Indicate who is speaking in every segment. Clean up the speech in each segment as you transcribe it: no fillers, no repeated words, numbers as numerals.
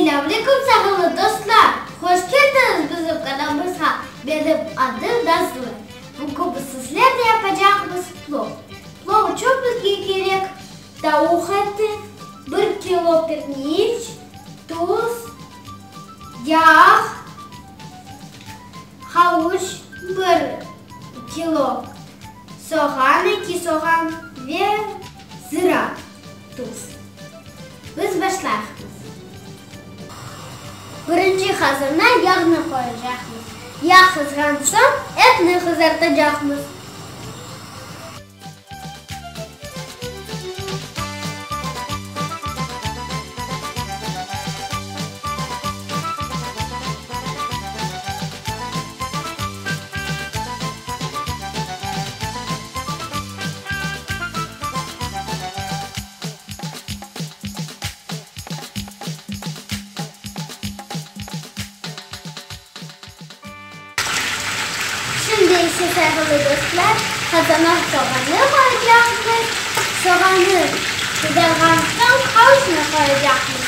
Speaker 1: Selâmleyküm sağlı dostlar! Hoş keldiñiz bizim kanalımızğa! Menim adım Nazlı. Bugün biz sizlerle yapacaqmız plov. Plov içün bizge kerek tavuq eti, bir kilo pirniç, tuz, yağ, havuç, bir kilo soğan, eki soğan ve zira, tuz. Biz başlayıqmız. Birinci qazanğa yağnı qoyacaqmız. Yağ qızğan soñ etni qızartacaqmız. Şimdi ise, sayğılı dostlar, qazanğa soğannı qoyacaqmız. Soğannı qızarğan soñ havuçnı qoyacaqmız.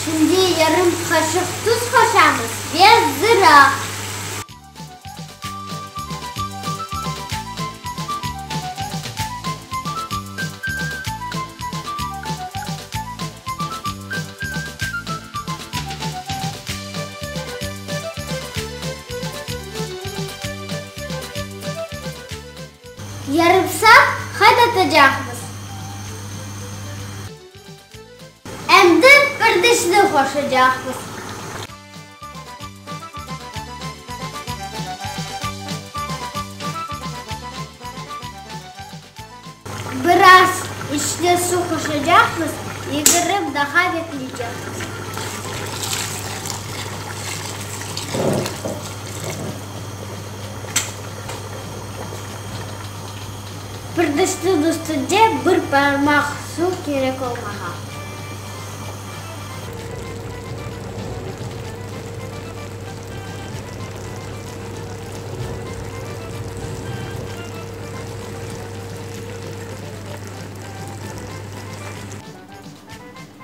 Speaker 1: Şimdi yarım qaşıq tuz qoşamız ve zira. Yarım saat qaynatacaqmız. Endi pirdişni qoşacaqmız. Biraz içine suv qoşacaqmız, 20 daqqa bekleycekmiz. Pirdişniñ üstünde bir parmaq suv kerek olmağa.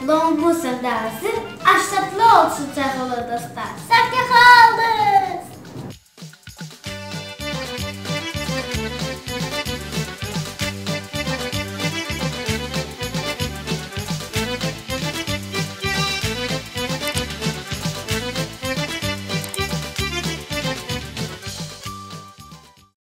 Speaker 1: Plovumız anda azır, aş tatlı olsun, sağlı dostlar! Sağ.